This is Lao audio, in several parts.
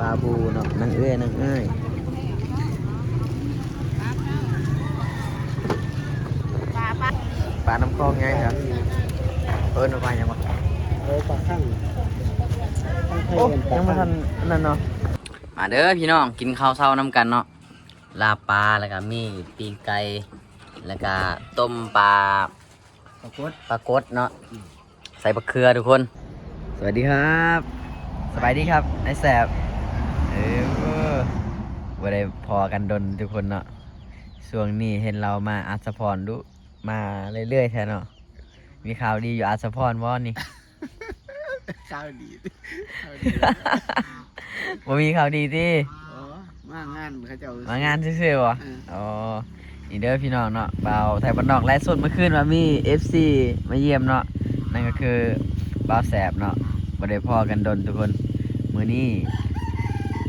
ປາບູເນາະ ນາງເອື້ອຍ ນາງເອື້ອຍ ປາ ປາ ປານ້ຳຄອງໃຫຍ່ ເອີ ເອີ້ນວ່າຫຍັງວະ? ເອີ ປາຄັງ ໂອ້ ຍັງບໍ່ທັນອັນນັ້ນເນາະ. ມາເດີພີ່ນ້ອງ ກິນເຂົ້າເຊົ້ານຳກັນເນາະ ລາບປາ ແລ້ວກະມີປີ້ງໄກ່ ແລ້ວກະຕົ້ມປາ ປາກົດ ປາກົດເນາະ ອືມ ໃສ່ບັກເຂືອທຸກຄົນ. ສະຫວັດດີຄັບ ສະບາຍດີຄັບ ນາຍແສບ. ເອີ ບໍ່ໄດ້ພໍ້ກັນດົນທຸກຄົນເນາະ ຊ່ວງນີ້ເຫັນລາວມາອັດສະພອນດຸ ມາເລື້ອຍໆແທ້ເນາະ. ມີຂ່າວດີຢູ່ອັດສະພອນບໍ່ນີ້? ຂ່າວດີ ຂ່າວດີ ບໍ່ມີຂ່າວດີຕິ? ໂອ້ ມາງານເຂົາເຈົ້າ ມາງານຊື່ໆບໍ່? ເອີ ອໍ ນີ້ເດີພີ່ນ້ອງເນາະ ບ່າວໄທບ້ານນອກໄລຟ໌ສົດມື້ຄືນວ່າມີເອັຟຊີມາຢ້ຽມເນາະ ນັ້ນກໍຄືບ່າວແສບເນາະ ບໍ່ໄດ້ພໍ້ກັນດົນທຸກຄົນ. ມື້ນີ້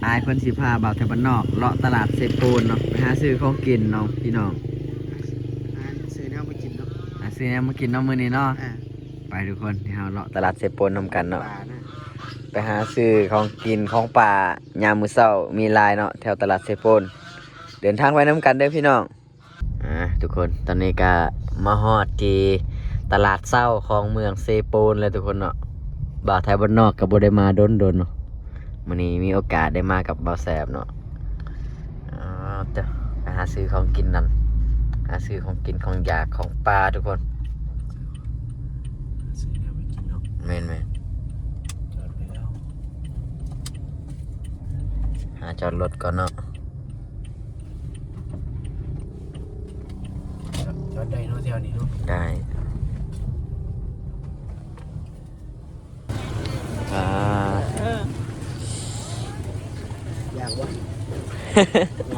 ອ້າຍເພິ່ນຊິພາບ່າວໄທບ້ານນອກເລາະຕະຫຼາດເຊໂປນເນາະ ໄປຫາຊື້ຂອງກິນເນາະພີ່ນ້ອງ ຫາຊື້ແນວມາກິນເນາະ ຫາຊື້ແນວມາກິນເນາະມື້ນີ້ເນາະ. ເອີ ໄປທຸກຄົນ ດຽວເຮົາເລາະຕະຫຼາດເຊໂປນນຳກັນເນາະ ໄປຫາຊື້ຂອງກິນຂອງປ່າຍາມມື້ເຊົ້າມີຫຼາຍເນາະ ແຖວຕະຫຼາດເຊໂປນ. ເດີນທາງໄປນຳກັນເດີພີ່ນ້ອງ. ອ່າ ທຸກຄົນ ຕອນນີ້ກະມາຮອດທີ່ຕະຫຼາດເຊົ້າຂອງເມືອງເຊໂປນແລ້ວທຸກຄົນເນາະ. ບ່າວໄທບ້ານນອກກະບໍ່ໄດ້ມາດົນໆເນາະ ມື້ນີ້ມີໂອກາດໄດ້ມາກັບບ່າວແສບເນາະ. ອ່າ ເຈົ້າ ໄປຫາຊື້ຂອງກິນນັ້ນ ຫາຊື້ຂອງກິນຂອງຢາກຂອງປ່າທຸກຄົນ ຊື້ແນວໄປກິນເນາະ. ແມ່ນໆ ຈອດໄປແລ້ວ ຫາຈອດລົດກ່ອນເນາະ. ຈອດໄດ້ເນາະແຖວນີ້ເນາະ ໄດ້. ອ່າ ເອີ ຢາກບໍ່? ຢ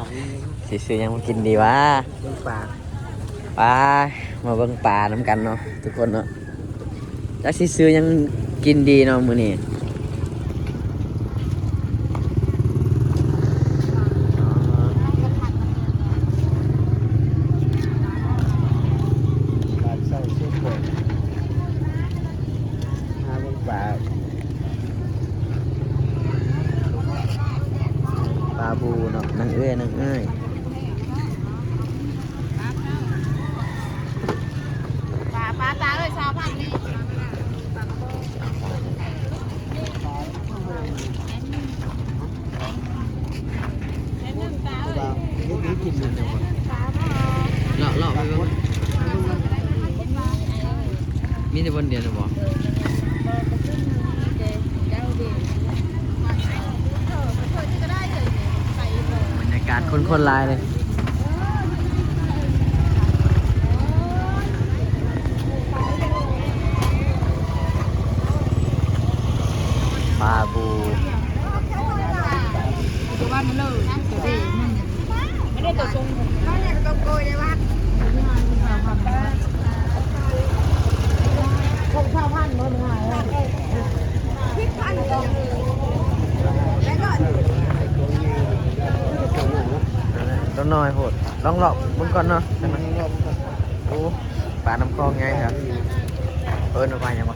າກຢູ່. ຊິຊື້ຫຍັງມາກິນດີວະ? ເບິ່ງປາ ໄປ ມາເບິ່ງປານຳກັນເນາະທຸກຄົນເນາະ. ຈັກຊິຊື້ຫຍັງກິນດີເນາະມື້ນີ້. ຕະຫຼາດເຊົ້າເຊໂປນ ຫາເບິ່ງປາ ປາບູເນາະ ນາງເອື້ອຍ ນາງເອື້ອຍ. ປາ ປາຕາເອີຍ ຊາວພັນນີ້ ເລາະ ເລາະໄປເບິ່ງ ມີແຕ່ບ່ອນດຽວນີ້ບໍ່? ບັນຍາກາດຄົນ ຄົນຫຼາຍເລີຍ. ປາບູ ຕົວນ້ອຍໂພດ ລອງເລາະເບິ່ງກ່ອນເນາະ. ໂອ້ ປານ້ຳຄອງໃຫຍ່ແທ້ ເອີ້ນວ່າຫຍັງວະ?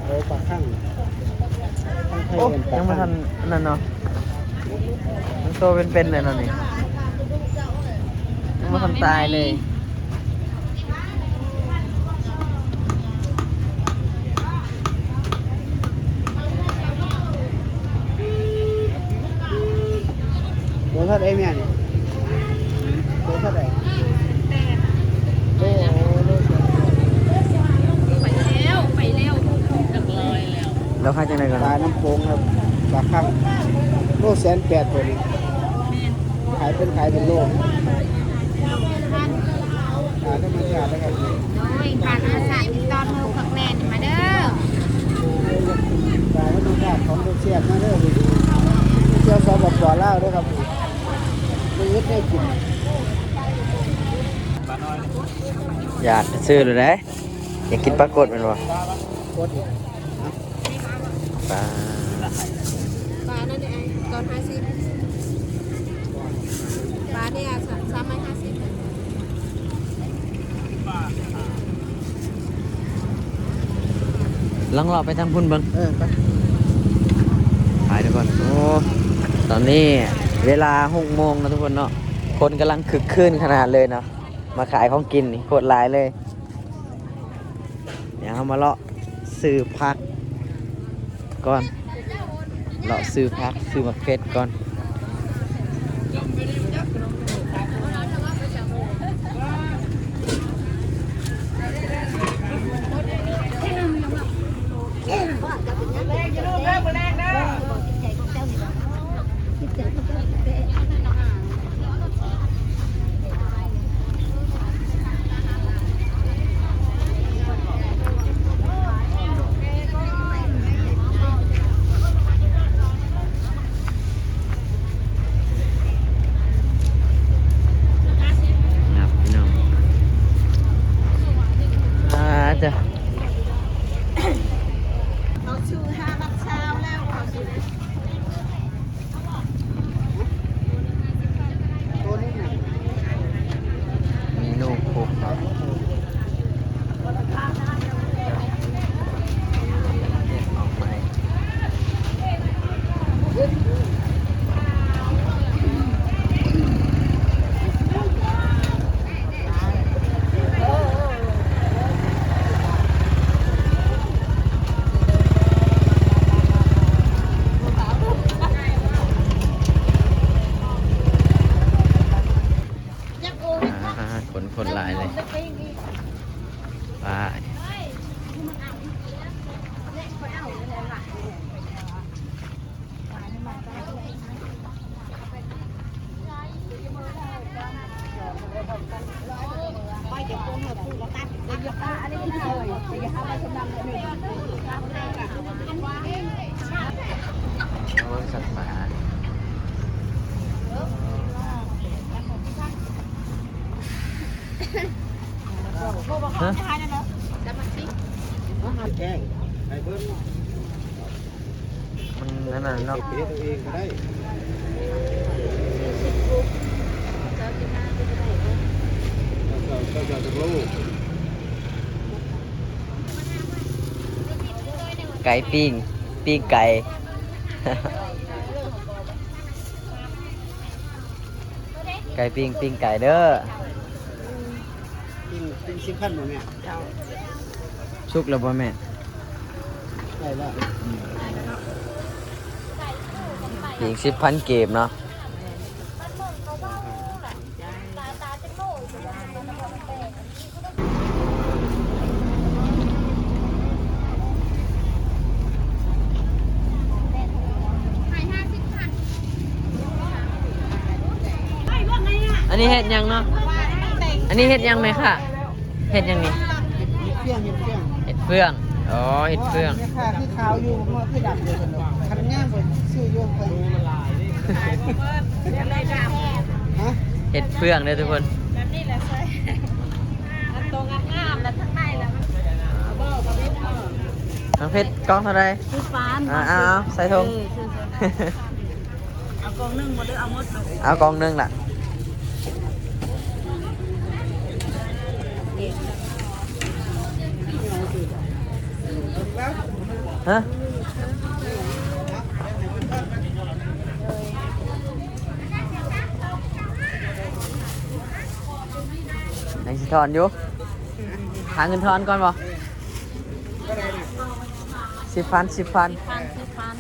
ເອີ ປາຄັງ ໂອ້ ຍັງບໍ່ທັນອັນນັ້ນເນາະ ຍັງໂຕເປັນໆເລີຍເນາະນີ້ ຍັງບໍ່ທັນຕາຍເລີຍ. ໂລເທົ່າໃດແມ່ນີ້? ໂລເທົ່າໃດ? ໂລ ໂລ ໄປແລ້ວ ໄປແລ້ວ ແລ້ວຂາຍຈັ່ງໃດກ່ອນ? ປານ້ຳໂຂງຄັບ ປາຄັງ ໂລແສນແປດໂຕນີ້ ແມ່ນ ຂາຍເປັນ ຂາຍເປັນໂລ. ປາທຳມະຊາດເດີຄັບ ໂດຍ ປາທຳມະຊາດ ຕິດຕໍ່ໂທຄັກແນ່ນີ້ມາເດີ ປາທຳມະຊາດຂອງແຊບໆມາເດີ ທ່ຽວ ສປປ ລາວເດີຄັບ ໄດ້ເຮັດໄດ້ກິນ. ຢາກຊື້ໂລດໃດ ຢາກກິນປາກົດແມ່ນບໍ່? ກົດ ປາ ປານັ້ນເດ ຕອນຫ້າສິບ ປາເດ ສາມຮ້ອຍຫ້າສິບ ລອງເລາະໄປທາງພຸ້ນເບິ່ງ. ເອີ ໄປ ໄປທຸກຄົນ. ໂອ້ ຕອນນີ້ເວລາຫົກໂມງເນາະທຸກຄົນເນາະ, ຄົນກຳລັງຄຶກຄື້ນຂະໜາດເລີຍເນາະ, ມາຂາຍຂອງກິນນີ້ໂຄດຫຼາຍເລີຍ. ດຽວເຮົາມາເລາະຊື້ຜັກກ່ອນ, ເລາະຊື້ຜັກ ຊື້ໝາກເຜັດກ່ອນ. ງັບພີ່ນ້ອງ ອ່າ ເຈົ້າ ເຂົາຊື້ຫ້າບາດຊາວແລ້ວ ເຂົາຊື້ ເມນູຄົບເນາະ. ອ່າ ຄົນ ຄົນຫຼາຍເລີຍ ປາ. ຮະ? ມັນອັນນັ້ນເນາະ ເຮັດເອົາເອງກໍໄດ້ ເຈົ້າ ເຈົ້າ ເຈົ້າ ເຈົ້າຈັກໂລ? ໄກ່ປີ້ງ ປີ້ງໄກ່. ໄກ່ປີ້ງ ປີ້ງໄກ່ເດີ. ປີ້ງ ປີ້ງສິບພັນບໍ່ແມ່? ເຈົ້າ. ສຸກແລ້ວບໍ່ແມ່? ໄດ້ແລ້ວ. ປີ້ງສິບພັນກີບເນາະ. ອັນນີ້ເຮັດຫຍັງເນາະ? ອັນນີ້ເຮັດຫຍັງແມ່ຄ້າ? ເຮັດຫຍັງນີ້? ເຮັດເຟືອງ ເຮັດເຟືອງ. ອໍ ເຮັດເຟືອງ. ແມ່ຄ້າຄືຂາວຢູ່ ບໍ່ຄືດຳຢູ່ ຄັນງາມກວ່າຊື້ຢູ່. ຮະ? ເຮັດເຟືອງເດີທຸກຄົນ. ແບບນີ້ແຫຼະ ໃສ່ ອັນໂຕງາມໆ ແລ້ວທາງໃນລະມັນ ນ້ອງເພັດ ກ່ອງເທົ່າໃດ? ສິບພັນ. ອ່າ ເອົາ ເອົາ ໃສ່ຖົງ. ເອີ ເອົາກ່ອງໜຶ່ງບໍ່ ຫຼືເອົາໝົດ? ເອົາກ່ອງໜຶ່ງລະ. ຮະ? ຍັງຊິທອນຢູ່? ຫາເງິນທອນກ່ອນບໍ່? ສິບພັນ ສິບພັນ ສິບພັນ ສິບພັນ.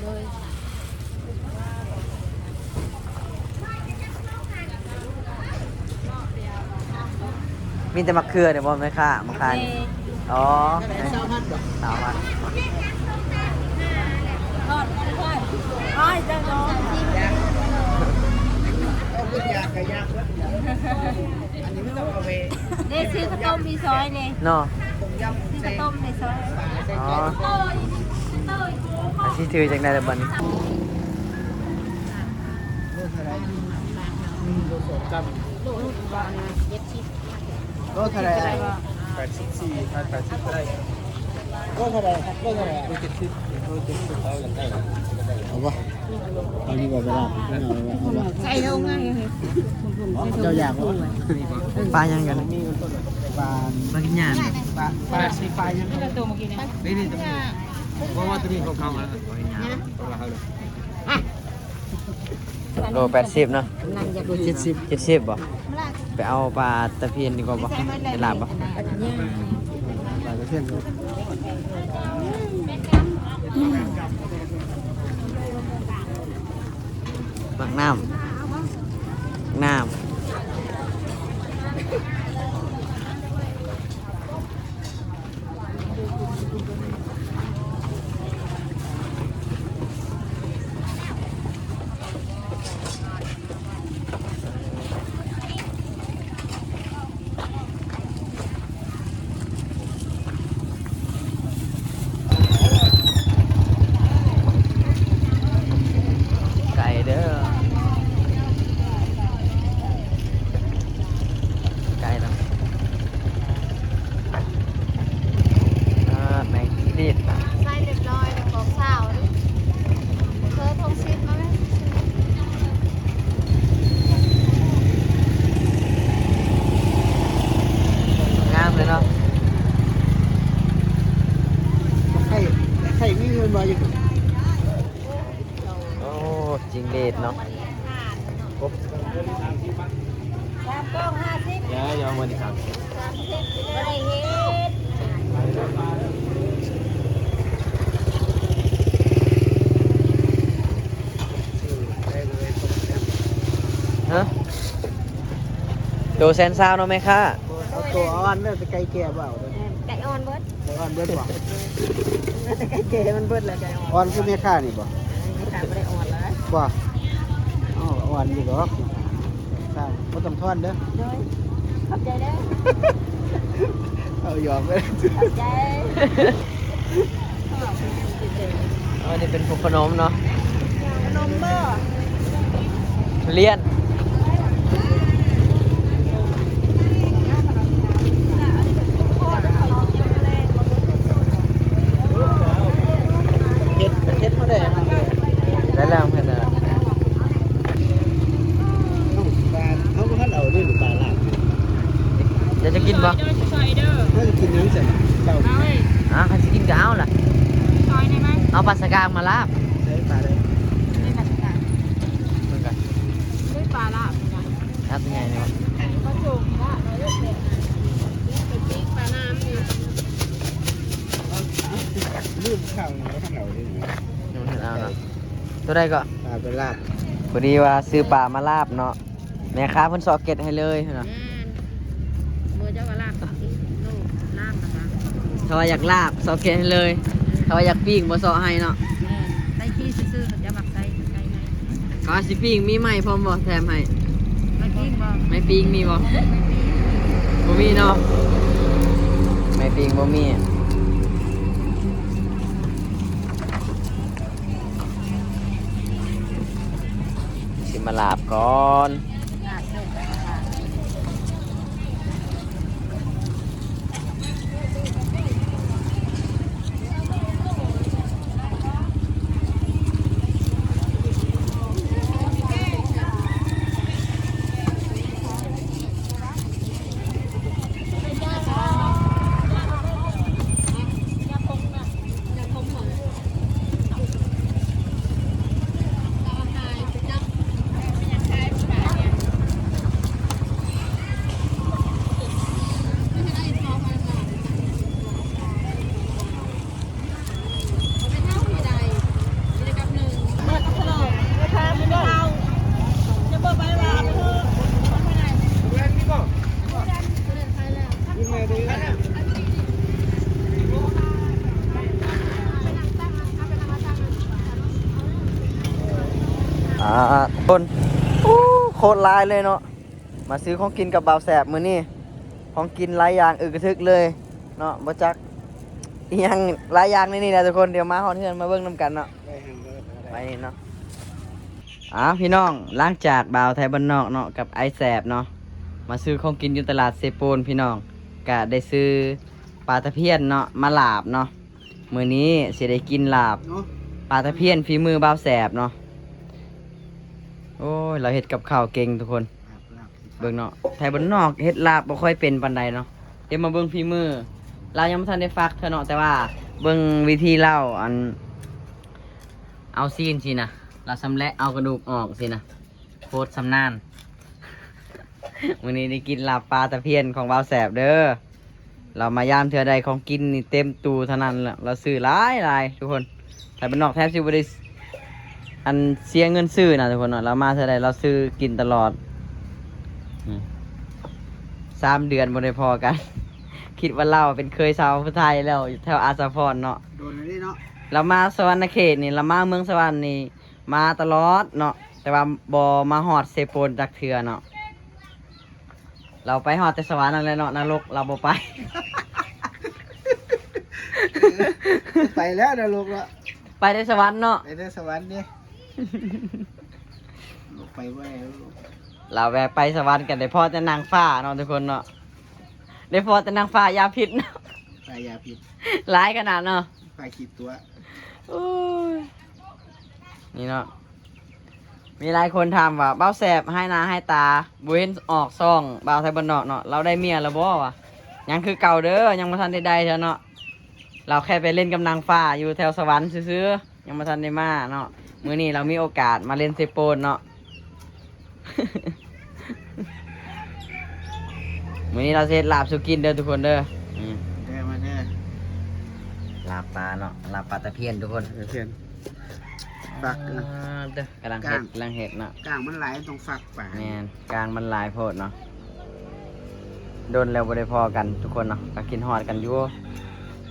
ໂດຍ ມີແຕ່ໝາກເຂືອເດ້ບໍ່ແມ່ຄ້າມາຂາຍ? ອໍ ຊາວພັນບໍ່? ຊາວພັນ. ທອດ ທອດ ອ້າຍ ເຈົ້ານ້ອງ ເອົາເບິດຢາກກະຢາກເບິດ. ອັນນີ້ມັນຕ້ອງເອົາໄປ ເດ້ ຊື້ເຂົ້າຕົ້ມມີຊອຍເດ້ ເນາະ ຊື້ເຂົ້າຕົ້ມມີຊອຍ. ອໍ ອັນຊິຖືຈັ່ງໃດລະບັດນີ້? ໂລເທົ່າໃດ? ໂລເທົ່າໃດ? ແປດສິບສີ່ ແປດສິບກໍໄດ້. ໂລເທົ່າໃດ? ໂລເທົ່າໃດ? ໂລເຈັດສິບ ໂລເຈັດສິບ ເອົາ ເອົາບໍ່? ເອົາດີກວ່າເວລາ ເອົາ ເອົາບໍ່? ໃສ່ເອົາງ່າຍ ເຈົ້າຢາກບໍ່? ປາຫຍັງກັນ? ປາ ປາກິນຫຍ້າ. ປາ ປາ ປາຫຍັງ? ນີ້ ນີ້ ນີ້. ເພາະວ່າຕົວນີ້ຂອງເຂົາ ນະ ໂລແປດສິບເນາະ ກຳລັງຢາກ ເຈັດສິບ ເຈັດສິບບໍ່? ໄປເອົາປາຕະພຽນດີກວ່າບໍ່? ໄປລາບບໍ່? ປາຕະພຽນ ໝາກນ້ຳ ໝາກນ້ຳ. ໄກເດີ ໄກນະ ອາ ແມງຈີ່ລີດ ໃສ່ຮຽບຮ້ອຍແລ້ວ ຂອງຊາວເດີ ເຄີຍທອງສິບມາແມ່ນ ງາມເລີຍເນາະ ໄຂ່ ໄຂ່ມີເງິນບໍ່ຢູ່? ໂອ້ ຈິງຫຼີດເນາະ ກົບ ສາມກ້ອງຫ້າສິບ ເດີ ເດີ ມື້ນີ້ສາມສິບ ສາມສິບ ບໍ່ໄດ້ເຮັດ ຮະ ໂຕແສນຊາວເນາະແມ່ຄ້າ ເອົາໂຕອ່ອນເດີ ໄກ່ແກ່ບໍ່ເອົາເດີ ໄກ່ອ່ອນເບິດ. ໄກ່ອ່ອນເບິດບໍ່? ແກ່ມັນເບິດແລ້ວ ໄກ່ອ່ອນ ອ່ອນຄືແມ່ຄ້ານີ້ບໍ່? ແມ່ຄ້າບໍ່ໄດ້ອ່ອນແລ້ວ ບໍ່? ເອົາ ອ່ອນຢູ່ດອກ ບໍ່ຕ້ອງທອນເດີ ໂດຍ ຂອບໃຈເດີ ເອົາ ຢອກເລີຍ ຂອບໃຈ. ອັນນີ້ເປັນພວກຂະໜົມເນາະ ຂະໜົມບໍ່? ທຸລຽນ ເຮັດ ເຮັດບໍ່ໄດ້ ໄດ້ແລ້ວ ເຮັດແລ້ວ ເຮົາບໍ່ທັນເອົາເດ້ ປາລາບ ຢາກຈະກິນບໍ່? ເຮົາຈະກິນຫຍັງຊັ້ນ ເຈົ້າ ເອົາເວີຍ ອ່າ ຄັນຊິກິນກໍເອົາລະ ເອົາປາສະກາງມາລາບ ເອີ ປາເດີ ເອີ ປາສະກາງ ເບິ່ງກັນ ເອີ ປາລາບ ອ່າ ຕົວໃຫຍ່ນີ້ຫວາ ປາໂຈງລາບ ເອີ ແບບນັ້ນ ໄປປີ້ງປານ້ຳນີ້ ລືມຂ້າງມາທາງເຮົາເດ້ ຍັງບໍ່ທັນເອົາເນາະ ຕົວໃດກໍ ປາໄປລາບ ພໍດີວ່າຊື້ປາມາລາບເນາະ. ແມ່ຄ້າເພິ່ນຊອກເກັດໃຫ້ເລີຍເນາະ ແມ່ນ ເບີເຈົ້າກໍລາບ ໂລລາບນະຄະ ຖ້າວ່າຢາກລາບຊອກເກັດໃຫ້ເລີຍ ຖ້າວ່າຢາກປີ້ງບໍ່ຊອກໃຫ້ເນາະ ແມ່ນ ໄດ້ຂີ້ຊື່ໆ ເຂົາເຈົ້າມັກໃສ່ໄກ່ໃຫ້ ຖ້າວ່າຊິປີ້ງມີໄມ້ພ້ອມບໍ່ ແຖມໃຫ້ ໄມ້ປີ້ງບໍ່ ໄມ້ປີ້ງມີບໍ່ ໄມ້ປີ້ງ ບໍ່ມີເນາະ ໄມ້ປີ້ງບໍ່ມີ. ຊິມາລາບກ່ອນ. ອ່າ ຄົນ ໂອ້ ໂຄດຫຼາຍເລີຍເນາະ. ມາຊື້ຂອງກິນກັບບ່າວແສບມື້ນີ້ ຂອງກິນຫຼາຍຢ່າງອຶກກະທຶກເລີຍເນາະ ບໍ່ຈັກອີ່ຫຍັງຫຼາຍຢ່າງໃນນີ້ແຫຼະທຸກຄົນ. ດຽວມາຮອດເຮືອນມາເບິ່ງນຳກັນເນາະ ໄປຫັ້ນເນາະ. ອ້າວ ພີ່ນ້ອງ ຫຼັງຈາກບ່າວໄທບ້ານນອກເນາະ ກັບອ້າຍແສບເນາະ ມາຊື້ຂອງກິນຢູ່ຕະຫຼາດເຊໂປນ ພີ່ນ້ອງ ກະໄດ້ຊື້ປາຕະພຽນເນາະ ມາລາບເນາະ. ມື້ນີ້ຊິໄດ້ກິນລາບ ເນາະ ປາຕະພຽນຝີມືບ່າວແສບເນາະ. ໂອ້ຍ ລາວເຮັດກັບຂ້າວເກັ່ງທຸກຄົນ. ເບິ່ງເນາະ ໄທບ້ານນອກເຮັດລາບບໍ່ຄ່ອຍເປັນປານໃດເນາະ. ດຽວມາເບິ່ງຝີມື ລາວຍັງບໍ່ທັນໄດ້ຟັກເທື່ອເນາະ ແຕ່ວ່າ ເບິ່ງວິທີລາວ ອັນ ເອົາຊີ້ນຊີ້ນະ ລາວຊຳແຫຼະເອົາກະດູກອອກຊີ້ນະ ໂຄດຊຳນານ. ມື້ນີ້ໄດ້ກິນລາບປາຕະພຽນຂອງບ່າວແສບເດີ. ລາວມາຢາມເທື່ອໃດ ຂອງກິນນີ້ເຕັມຕູ້ເທົ່ານັ້ນແຫຼະ. ລາວຊື້ຫຼາຍໆ ທຸກຄົນ. ໄທບ້ານນອກແທບຊິບໍ່ໄດ້ ອັນ ເສຍເງິນຊື້ນະ ທຸກຄົນເນາະ. ລາວມາເທື່ອໃດລາວຊື້ກິນຕະຫຼອດ. ອືມ ສາມເດືອນບໍ່ໄດ້ພໍ້ກັນ. ຄິດວ່າລາວເປັນເຄີຍສາວຜູ້ໄທແລ້ວ ຢູ່ແຖວອາດສາພອນເນາະ. ໂດນແລ້ວເດເນາະ. ລາວມາສະຫວັນນະເຂດນີ້ ລາວມາເມືອງສະຫວັນນີ້ ມາຕະຫຼອດເນາະ ແຕ່ວ່າບໍ່ມາຮອດເຊໂປນຈັກເທື່ອເນາະ. ລາວໄປຮອດແຕ່ສະຫວັນນັ້ນແຫຼະເນາະ ນະລົກລາວບໍ່ໄປ. ໄປແລ້ວນະລົກເນາະ. ໄປແຕ່ສະຫວັນເນາະ. ໄປແຕ່ສະຫວັນເດ້. ໄປບໍ່ໄດ້. ລາວແວ່ໄປສະຫວັນກັນ ໄດ້ພໍ້ແຕ່ນາງຟ້າເນາະ ທຸກຄົນເນາະ. ໄດ້ພໍ້ແຕ່ນາງຟ້າຢາພິດເນາະ. ໄປຢາພິດ ຫຼາຍຂະໜາດເນາະ. ໄປຂີ້ຕົວະ. ໂອ້ຍ ນີ້ເນາະ. ມີຫຼາຍຄົນຖາມວ່າ ບ່າວແສບຫາຍໜ້າຫາຍຕາ ບໍ່ເຫັນອອກຊ່ອງບ່າວໄທບ້ານນອກເນາະ. ລາວໄດ້ເມຍແລ້ວບໍ່ວະ? ຍັງຄືເກົ່າເດີ ຍັງບໍ່ທັນໄດ້ໄດ້ເທື່ອເນາະ. ລາວແຄ່ໄປຫຼິ້ນກັບນາງຟ້າຢູ່ແຖວສະຫວັນຊື່ໆ ຍັງບໍ່ທັນໄດ້ມາເນາະ. ມື້ນີ້ລາວມີໂອກາດມາຫຼິ້ນເຊໂປນເນາະ. ມື້ນີ້ລາວຊິເຮັດລາບສູ່ກິນເດີທຸກຄົນເດີ. ອືມ ເດີມາເດີ. ລາບປາເນາະ ລາບປາຕະພຽນທຸກຄົນ. ຕະພຽນ ຟັກ ອ່າ ເດີ ກຳລັງເຮັດ ກາງ ກຳລັງເຮັດເນາະ. ກາງມັນຫຼາຍ ຕ້ອງຟັກປາ. ແມ່ນ ກາງມັນຫຼາຍໂພດເນາະ. ດົນແລ້ວບໍ່ໄດ້ພໍ້ກັນທຸກຄົນເນາະ ກໍຄິດຮອດກັນຢູ່.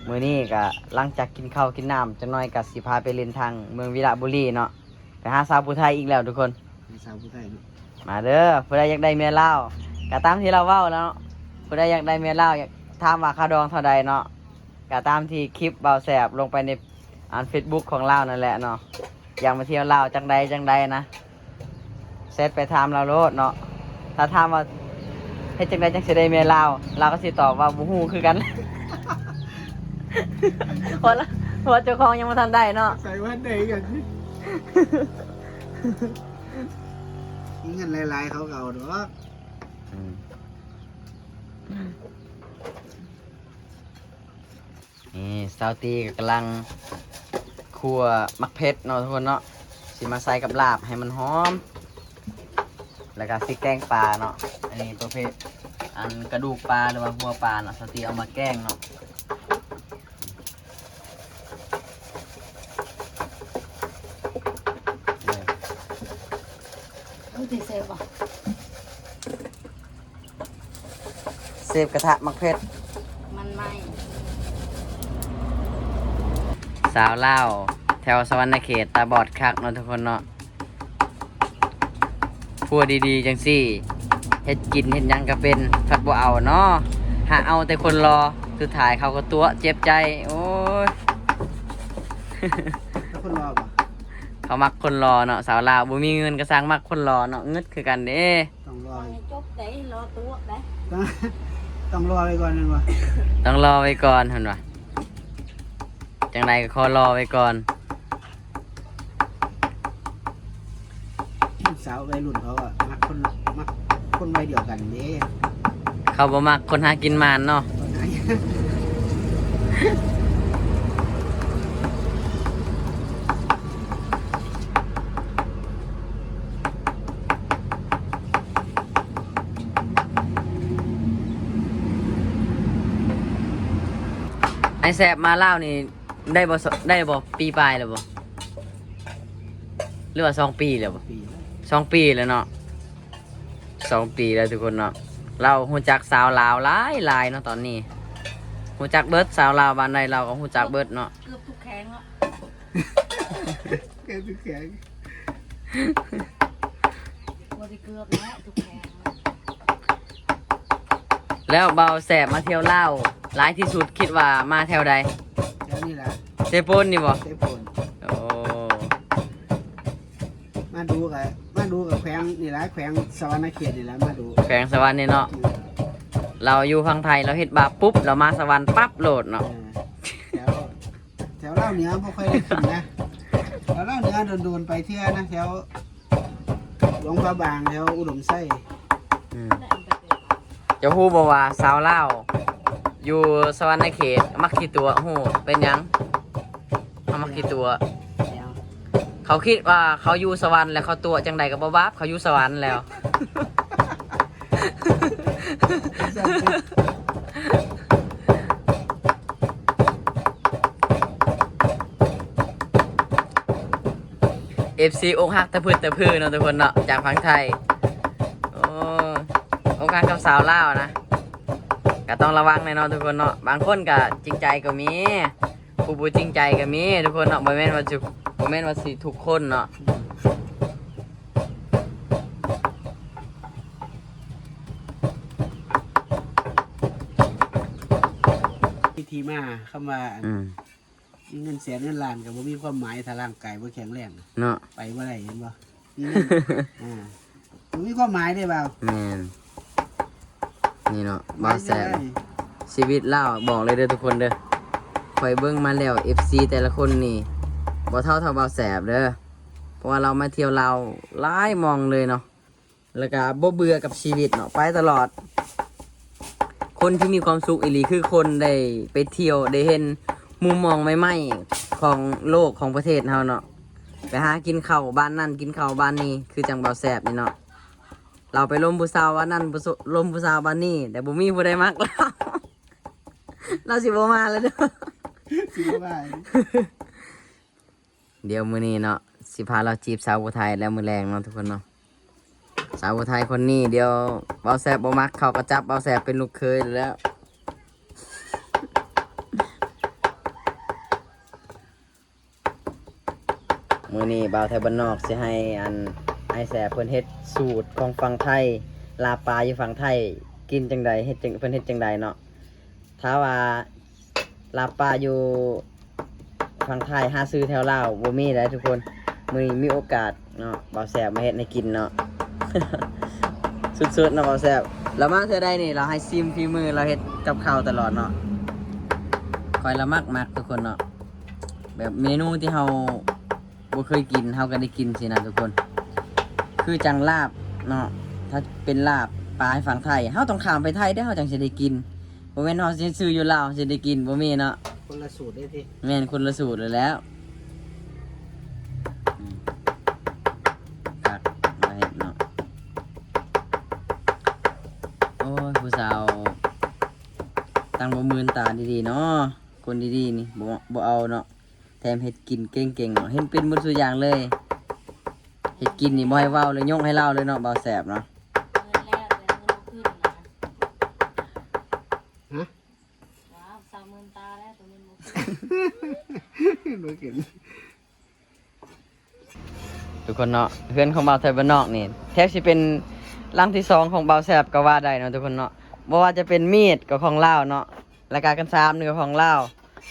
ມື້ນີ້ກໍຫຼັງຈາກກິນເຂົ້າກິນນ້ຳຈັກໜ້ອຍ ກໍຊິພາໄປຫຼິ້ນທາງເມືອງວິລະບູລີເນາະ ໄປຫາສາວຜູ້ໄທອີກແລ້ວທຸກຄົນ. ໃຫ້ສາວຜູ້ໄທເນາະ. ມາເດີ ຜູ້ໃດຢາກໄດ້ເມຍລາວ ກໍຕາມທີ່ລາວເວົ້າແລ້ວເນາະ. ຜູ້ໃດຢາກໄດ້ເມຍລາວ ຢາກຖາມວ່າຄ່າດອງເທົ່າໃດເນາະ ກໍຕາມທີ່ຄລິບບ່າວແສບລົງໄປໃນ ອັນ ເຟສບຸກຂອງລາວນັ້ນແຫຼະເນາະ. ຢາກມາທ່ຽວລາວຈັ່ງໃດຈັ່ງໃດນະ ແຊັດໄປຖາມລາວໂລດເນາະ. ຖ້າຖາມວ່າເຮັດຈັ່ງໃດຈັ່ງຊິໄດ້ເມຍລາວ ລາວກໍຊິຕອບວ່າບໍ່ຮູ້ຄືກັນ. ເພາະ ເພາະເຈົ້າຂອງຍັງບໍ່ທັນໄດ້ເນາະ. ໃສ່ວ່າໄດ້ກັນ ມີເງິນຫຼາຍໆ ເຂົາກໍເອົາດອກ. ອືມ ນີ້ສາວຕີກໍກຳລັງຂົ້ວໝາກເຜັດເນາະທຸກຄົນເນາະ ຊິມາໃສ່ກັບລາບໃຫ້ມັນຫອມ ແລ້ວກໍຊິແກງປາເນາະ. ອັນນີ້ປະເພດ ອັນ ກະດູກປາ ຫຼືວ່າຫົວປາເນາະ ສາວຕີເອົາມາແກງເນາະ. ເອີ ເຊບບໍ່? ເຊບກະທະໝາກເຜັດ ມັນໄໝ້. ສາວລາວແຖວສະຫວັນນະເຂດຕາບອດຄັກເນາະທຸກຄົນເນາະ. ຜົວດີໆ ຈັ່ງຊີ້ ເຮັດກິນເຮັດຫຍັງກໍເປັນ ພັດບໍ່ເອົາເນາະ. ຫາເອົາແຕ່ຄົນຫຼໍ່ ສຸດທ້າຍເຂົາກໍຕົວະເຈັບໃຈ. ໂອ້ຍ ແຕ່ຄົນຫຼໍ່ບໍ່? ເຂົາມັກຄົນຫຼໍ່ເນາະ ສາວລາວ ບໍ່ມີເງິນກໍຊ່າງມັກຄົນຫຼໍ່ເນາະ ງຶດຄືກັນເດ້. ຕ້ອງລໍ ໃຫ້ຈົບໄດ໋ ລໍຕົວະໄດ໋. ຕ້ອງລໍໄວ້ກ່ອນແມ່ນບໍ່? ຕ້ອງລໍໄວ້ກ່ອນ ເພິ່ນວ່າ ຈັ່ງໃດກໍຂໍລໍໄວ້ກ່ອນ. ສາວໄວລຸ້ນເຂົາກໍມັກຄົນ ມັກຄົນໄວດຽວກັນເດ້. ເຂົາບໍ່ມັກຄົນຫາກິນໝານເນາະ. ຄົນຫາ ອ້າຍແຊບມາລາວນີ້ ໄດ້ບໍ່ ໄດ້ບໍ່ ປີປາຍແລ້ວບໍ່ ຫຼືວ່າສອງປີແລ້ວບໍ່? ປີແລ້ວ ສອງປີແລ້ວເນາະ ສອງປີແລ້ວທຸກຄົນເນາະ. ລາວຮູ້ຈັກສາວລາວຫຼາຍໆເນາະຕອນນີ້ ຮູ້ຈັກເບິດ ສາວລາວບ້ານໃດລາວກໍຮູ້ຈັກເບິດເນາະ ເກືອບທຸກແຂວງເນາະ ເກືອບທຸກແຂວງ ບໍ່ໄດ້ເກືອບແລ້ວ ທຸກແຂວງ. ແລ້ວບ່າວແສບມາທ່ຽວລາວຫຼາຍທີ່ສຸດ ຄິດວ່າມາແຖວໃດ? ແຖວນີ້ລະ ເຊໂປນນີ້ບໍ່? ເຊໂປນ. ໂອ້ ມາດູກະ ມາດູກະແຂວງນີ້ລະ ແຂວງສະຫວັນນະເຂດນີ້ລະ ມາດູ ແຂວງສະຫວັນນີ້ເນາະ. ອືມ ລາວຢູ່ຝັ່ງໄທ ລາວເຮັດບາບປຸບ ລາວມາສະຫວັນປັບໂລດເນາະ. ເອີ ແຖວ ແຖວລາວເໜືອບໍ່ຄ່ອຍໄດ້ຂຶ້ນນະ ແຖວລາວເໜືອໂດນໆໄປເທື່ອນະ ແຖວ ຫຼວງພະບາງ ແຖວອຸດົມໄຊ. ອືມ ເຈົ້າຮູ້ບໍ່ວ່າຊາວລາວ ຢູ່ສະຫວັນນະເຂດມັກຂີ້ຕົວະ ຮູ້ເປັນຫຍັງ? ເຮົາມັກຂີ້ຕົວະ. ເຂົາຄິດວ່າເຂົາຢູ່ສະຫວັນແລ້ວເຂົາຕົວະຈັ່ງໃດກໍບໍ່ບາບ, ເຂົາຢູ່ສະຫວັນແລ້ວ. ເອັຟຊີ ອົກຫັກຕະພຶດຕະພຶເນາະທຸກຄົນເນາະ ຈາກຝັ່ງໄທ. ໂອ້ ອົກຫັກກັບສາວລາວນະ ກໍຕ້ອງລະວັງແດ່ເນາະທຸກຄົນເນາະ. ບາງຄົນກໍຈິງໃຈກໍມີ ຜູ້ບໍ່ຈິງໃຈກໍມີທຸກຄົນເນາະ, ບໍ່ແມ່ນວ່າຊິ ບໍ່ແມ່ນວ່າຊິທຸກຄົນເນາະ. ທີ່ມາຄຳວ່າ ອືມ ມີເງິນແສນເງິນລ້ານກໍບໍ່ມີຄວາມໝາຍ ຖ້າຮ່າງກາຍບໍ່ແຂງແຮງເນາະ ໄປບໍ່ໄດ້ ເຫັນບໍ່? ມີເງິນ ອ່າ ບໍ່ມີຄວາມໝາຍເດ້ບ່າວ. ແມ່ນ ນີ້ເນາະ ບ່າວແສບ ຊີວິດລາວ ບອກເລີຍເດີທຸກຄົນເດີ, ຂ້ອຍເບິ່ງມາແລ້ວ ເອັຟຊີ ແຕ່ລະຄົນນີ້ບໍ່ເທົ່າເທົ່າບ່າວແສບເດີ, ເພາະວ່າລາວມາທ່ຽວລາວຫຼາຍໝ່ອງເລີຍເນາະ. ແລ້ວກະບໍ່ເບື່ອກັບຊີວິດເນາະ ໄປຕະຫຼອດ. ຄົນທີ່ມີຄວາມສຸກອີ່ຫຼີ ຄືຄົນໄດ້ໄປທ່ຽວ ໄດ້ເຫັນມຸມມອງໃໝ່ໆຂອງໂລກ ຂອງປະເທດເຮົາເນາະ, ໄປຫາກິນເຂົ້າບ້ານນັ້ນ ກິນເຂົ້າບ້ານນີ້ ຄືຈັ່ງບ່າວແສບນີ້ເນາະ. ລາວໄປລົມຜູ້ສາວບ້ານນັ້ນ ລົມຜູ້ສາວບ້ານນີ້ ແຕ່ບໍ່ມີຜູ້ໃດມັກລາວ ລາວຊິບໍ່ມາແລ້ວເດີ ຊິບໍ່ມາ. ດຽວມື້ນີ້ເນາະ ຊິພາລາວຈີບສາວຜູ້ໄທແລ້ວມື້ແລງເນາະທຸກຄົນເນາະ. ສາວຜູ້ໄທຄົນນີ້ ດຽວບ່າວແສບບໍ່ມັກ ເຂົາກໍຈັບບ່າວແສບເປັນລູກເຂີຍແລ້ວ. ມື້ນີ້ບ່າວໄທບ້ານນອກຊິໃຫ້ອັນ ອ້າຍແສບເພິ່ນເຮັດສູດຂອງຝັ່ງໄທ, ລາບປາຢູ່ຝັ່ງໄທກິນຈັ່ງໃດ ເຮັດຈັ່ງ ເພິ່ນເຮັດຈັ່ງໃດເນາະ. ຖ້າວ່າລາບປາຢູ່ຝັ່ງໄທຫາຊື້ແຖວລາວບໍ່ມີໃດ໋ທຸກຄົນ. ມື້ນີ້ມີໂອກາດເນາະ ບ່າວແສບມາເຮັດໃຫ້ກິນເນາະ ສຸດໆເນາະບ່າວແສບ. ລາວມາເທື່ອໃດນີ້ ລາວໃຫ້ຊີມຝີມື ລາວເຮັດກັບເຂົ້າຕະຫຼອດເນາະ. ຂ້ອຍລະມັກມັກທຸກຄົນເນາະ ແບບເມນູທີ່ເຮົາ ບໍ່ເຄີຍກິນ ເຮົາກໍໄດ້ກິນຊີ້ນະທຸກຄົນ. ຄືຈັ່ງລາບເນາະ ຖ້າເປັນລາບປາໃນຝັ່ງໄທ ເຮົາຕ້ອງຂ້າມໄປໄທເດ້ ເຮົາຈັ່ງຊິໄດ້ກິນ. ບໍ່ແມ່ນເຮົາຊິຊື້ຢູ່ລາວຊິໄດ້ກິນ ບໍ່ມີເນາະ. ຄົນລະສູດເດ້ຕິ. ແມ່ນ ຄົນລະສູດແລ້ວ. ອືມ ຄັກ ມາເຮັດເນາະ. ໂອ້ຍ ຜູ້ສາວຕັ້ງບໍ່ມື່ນຕາດີໆເນາະ. ຄົນດີໆນີ້ ບໍ່ ບໍ່ເອົາເນາະ. ແຖມເຮັດກິນເກັ່ງໆເນາະ ເຮັດເປັນໝົດສູ່ຢ່າງເລີຍ. ເຮັດກິນນີ້ບໍ່ໃຫ້ເວົ້າເລີຍ ຍົກໃຫ້ລາວເລີຍເນາະ ບ່າວແສບເນາະ. ເງິນແລ້ວ ແຕ່ເງິນບໍ່ຂຶ້ນນະ. ຮະ? ວ້າວ ສາມໝື່ນຕາແລ້ວ ແຕ່ເງິນບໍ່ຂຶ້ນ ບໍ່ຂຶ້ນ. ທຸກຄົນເນາະ ເຮືອນຂອງບ່າວໄທບ້ານນອກນີ້ ແທບຊິເປັນຫຼັງທີສອງຂອງບ່າວແສບກໍວ່າໄດ້ເນາະທຸກຄົນເນາະ. ບໍ່ວ່າຈະເປັນມີດກໍຂອງລາວເນາະ ແລ້ວກະກັນຊາມນີ້ກໍຂອງລາວ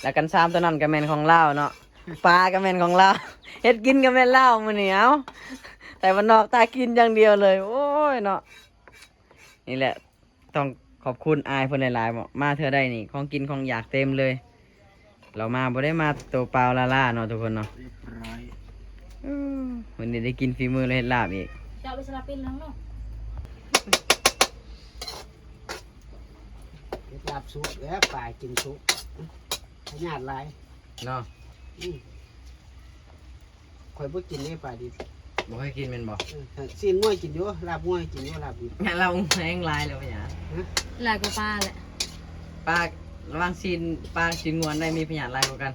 ແລ້ວກັນຊາມຕົວນັ້ນກໍແມ່ນຂອງລາວເນາະ ປາກໍແມ່ນຂອງລາວ ເຮັດກິນກໍແມ່ນລາວມື້ນີ້. ເອົ້າ ໄທບ້ານນອກຕາກິນຢ່າງດຽວເລີຍ ໂອ້ຍເນາະ. ນີ້ແຫຼະ ຕ້ອງຂອບຄຸນອ້າຍເພິ່ນຫຼາຍໆເນາະ ມາເທື່ອໃດນີ້ຂອງກິນຂອງຢາກເຕັມເລີຍ. ລາວມາບໍ່ໄດ້ມາໂຕເປົ່າລ້າໆເນາະທຸກຄົນເນາະ. ຮຽບຮ້ອຍ ເອີ ມື້ນີ້ໄດ້ກິນຝີມືລາວເຮັດລາບອີກ. ເຈົ້າໄປສະລາປິນແລ້ວເນາະ ເຮັດລາບສຸກແລ້ວ ປາກິນສຸກ ພະຍາດຫຼາຍເນາະ. ອືມ ຂ້ອຍບໍ່ກິນເດ້ປາດິບ. ບໍ່ເຄີຍກິນແມ່ນບໍ່? ເອີ ຊີ້ນງົວກິນຢູ່ ລາບງົວກິນຢູ່ ລາບດິບ. ແມ່ນລາບງົວແຮງຫຼາຍແລ້ວຫວາ? ຮະ? ຫຼາຍກວ່າປາແຫຼະ. ປາ ລະຫວ່າງຊີ້ນປາກັບຊີ້ນງົວ ອັນໃດມີພະຍາດຫຼາຍກວ່າກັນ?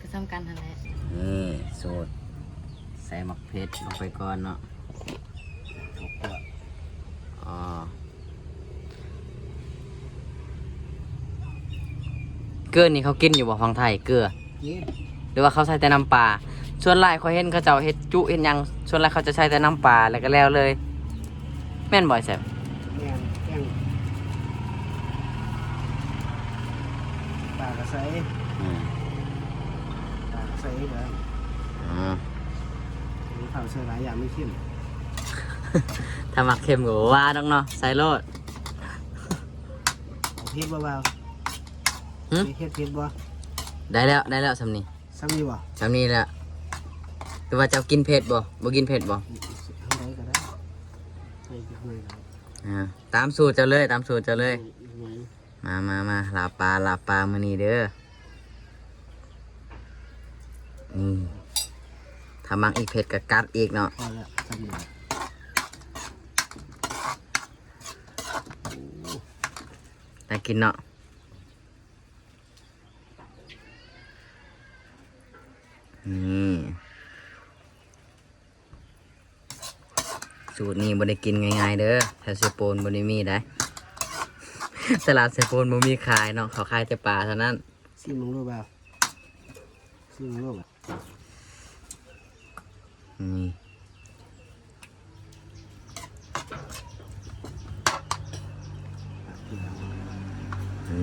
ກໍສ່ຳກັນຫັ້ນແຫຼະ. ນີ້ສູດ ໃສ່ໝາກເຜັດລົງໄປກ່ອນເນາະ. ເກືອນີ້ເຂົາກິນຢູ່ບໍ່ຝັ່ງໄທ? ເກືອ ກິນ ຫຼືວ່າເຂົາໃສ່ແຕ່ນ້ຳປາ? ສ່ວນຫຼາຍຂ້ອຍເຫັນເຂົາເຈົ້າເຮັດຈຸເຮັດຫຍັງ ສ່ວນຫຼາຍເຂົາຈະໃສ່ແຕ່ນ້ຳປາ ແລ້ວກໍແລ້ວເລີຍ ແມ່ນບໍ່ອ້າຍແຊບ? ແມ່ນ ແກງປາກໍໃສ່ ອືມ ປາກໍໃສ່ເດີ. ອືມ ເຂົາໃສ່ຫຼາຍຢ່າງມັນເຄັມ. ຖ້າມັກເຄັມກໍບໍ່ວ່າດອກເນາະ ໃສ່ໂລດ. ເຜັດບໍ່ບ່າວ? ຫຶ? ເຜັດ ເຜັດບໍ່? ໄດ້ແລ້ວ ໄດ້ແລ້ວສ່ຳນີ້. ສ່ຳນີ້ບໍ່? ສ່ຳນີ້ແຫຼະ. ຫຼືວ່າເຈົ້າກິນເຜັດບໍ່? ບໍ່ກິນເຜັດບໍ່? ທຳໃດກໍໄດ້ ໃສ່ຈັກໜ້ອຍກໍໄດ້. ອ່າ ຕາມສູດເຈົ້າເລີຍ ຕາມສູດເຈົ້າເລີຍ. ອືມ ມາ ມາ ມາ ລາບປາ ລາບປາມື້ນີ້ເດີ. ນີ້ ຖ້າມັກອີກເຜັດກໍກັດອີກເນາະ. ພໍແລ້ວ ສ່ຳນີ້ແຫຼະ. ໂອ້ ໜ້າກິນເນາະ. ນີ້ ສູດນີ້ບໍ່ໄດ້ກິນງ່າຍໆເດີ ແຖວເຊໂປນບໍ່ໄດ້ມີໃດ໋. ຕະຫຼາດເຊໂປນບໍ່ມີຂາຍເນາະ ເຂົາຂາຍແຕ່ປາເທົ່ານັ້ນ. ຊີມເບິ່ງດູບ່າວ ຊີມເບິ່ງດູບ່າວ. ນີ້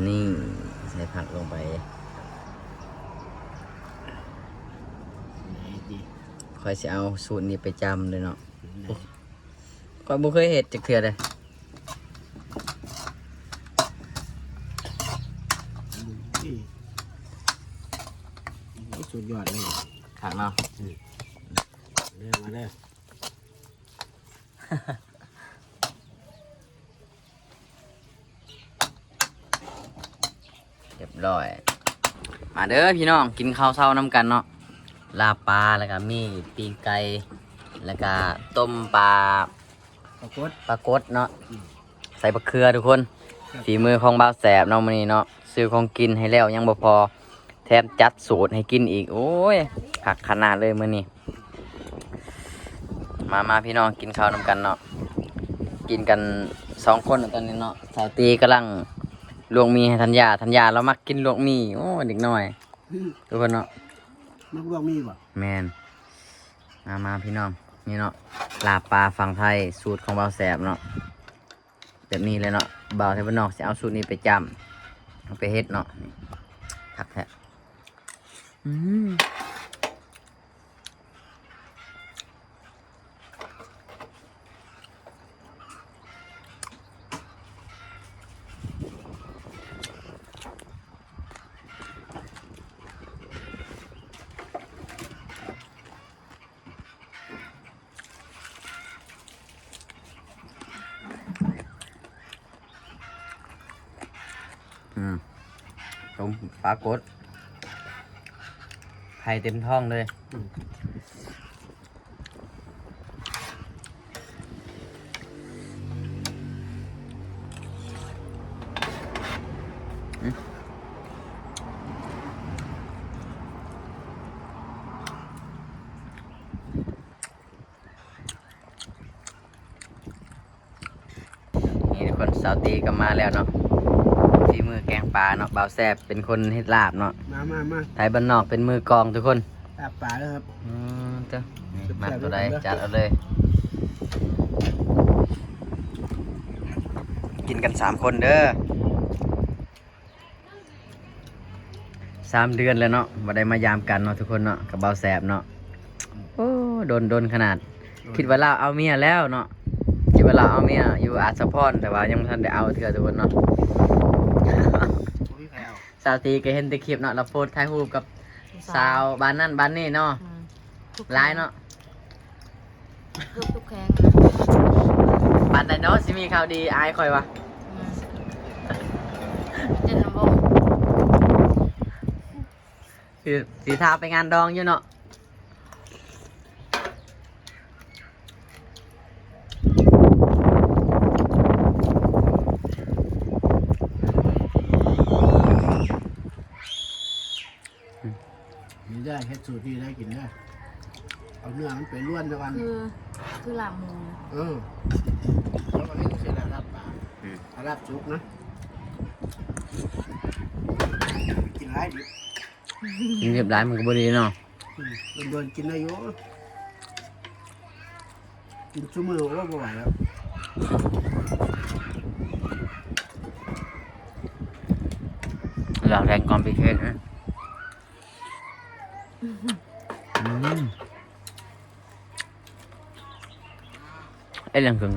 ນີ້ ໃສ່ຜັກລົງໄປ. ຂ້ອຍຊິເອົາສູດນີ້ໄປຈ້ຳເລີຍເນາະ. ຂ້ອຍບໍ່ເຄີຍເຮັດຈັກເທື່ອເດ້. ໂອ້ຍ ສຸດຍອດເລີຍ. ຄັກເນາະ. ເດີ ມາເດີ. ຮຽບຮ້ອຍ. ມາເດີພີ່ນ້ອງ ກິນເຂົ້າເຊົ້ານຳກັນເນາະ. ລາບປາ ແລ້ວກະມີປີ້ງໄກ່ ແລ້ວກະຕົ້ມປາ ປາກົດ ປາກົດເນາະ. ອືມ ໃສ່ບັກເຂືອທຸກຄົນ. ແຊບ ຝີມືຂອງບ່າວແສບເນາະມື້ນີ້ເນາະ. ຊື້ຂອງກິນໃຫ້ແລ້ວຍັງບໍ່ພໍ ແຖມຈັດສູດໃຫ້ກິນອີກ. ໂອ້ຍ ຄັກຂະໜາດເລີຍມື້ນີ້. ມາ ມາ ພີ່ນ້ອງ ກິນເຂົ້ານຳກັນເນາະ. ກິນກັນສອງຄົນຕອນນີ້ເນາະ. ສາວຕີກຳລັງລວກໝີ່ໃຫ້ທັນຍາ. ທັນຍາລາວມັກກິນລວກໝີ່. ໂອ້ ເດັກນ້ອຍ ອືມ ທຸກຄົນເນາະ ມັກລວກໝີ່ບໍ່? ແມ່ນ. ມາ ມາ ພີ່ນ້ອງ ນີ້ເນາະ ລາບປາຝັ່ງໄທ ສູດຂອງບ່າວແສບເນາະ. ແບບນີ້ແຫຼະເນາະ ບ່າວໄທບ້ານນອກຊິເອົາສູດນີ້ໄປຈ້ຳ ເອົາໄປເຮັດເນາະ. ນີ້ ຄັກແທ້. ອືມ. ອືມ ຕົ້ມປາກົດ ໄຂ່ເຕັມທ້ອງເລີຍ. ອືມ. ນີ້ທຸກຄົນ ສາວຕີກໍມາແລ້ວເນາະ. ຝີມືແກງປາເນາະ ບ່າວແຊບເປັນຄົນເຮັດລາບເນາະ. ມາ ມາ ມາ ໄທບ້ານນອກເປັນມືກອງທຸກຄົນ. ລາບປາເດີຄັບ. ອືມ ເຈົ້າ ນີ້ ແຊບໆ ມັກຕົວໃດ ເດີ ຈັດເອົາເລີຍ. ກິນກັນສາມຄົນເດີ. ສາມເດືອນແລ້ວເນາະ ບໍ່ໄດ້ມາຢາມກັນເນາະທຸກຄົນເນາະ ກັບບ່າວແຊບເນາະ. ໂອ້ ດົນ ດົນຂະໜາດ. ໂດຍ. ຄິດວ່າລາວເອົາເມຍແລ້ວເນາະ ຄິດວ່າລາວເອົາເມຍຢູ່ອາດສະພອນ ແຕ່ວ່າຍັງບໍ່ທັນໄດ້ເອົາເທື່ອທຸກຄົນເນາະ. ບໍ່ມີໃຜເອົາ. ສາວຕີກໍເຫັນແຕ່ຄລິບເນາະ ລາວໂພສຖ່າຍຮູບກັບສາວ ສາວບ້ານນັ້ນບ້ານນີ້ເນາະ. ອືມ. ຫຼາຍເນາະ. ເກືອບທຸກແຂວງນະ. ປານໃດເນາະ ຊິມີຂ່າວດີ ອາຍຂ້ອຍວ່າ. ອືມ ເຈັດລຳວງ ຊິ ຊິພາໄປງານດອງຢູ່ເນາະ. ນີ້ໄດ້ ເຮັດສູດນີ້ໄດ້ກິນໄດ້. ເອົາເນື້ອມັນໄປລວນຊະກ່ອນ. ຄື ຄືລາບໝູ. ເອີ ແລ້ວກໍເຮັດເສດແລ້ວລາບປາ. ອືມ. ລາບສຸກນະ ກິນຫຼາຍດິ. ກິນດິບຫຼາຍມັນກໍບໍ່ດີເນາະ. ອືມ ໂດນໆ ກິນໄດ້ຢູ່. ກິນຊຸມື້ ໂອ້ ບໍ່ໄຫວແລ້ວ. ລາວແທງກ່ອນໄປເຮັດນະ. ອືມ. ເຮັດຫຍັງກິນ?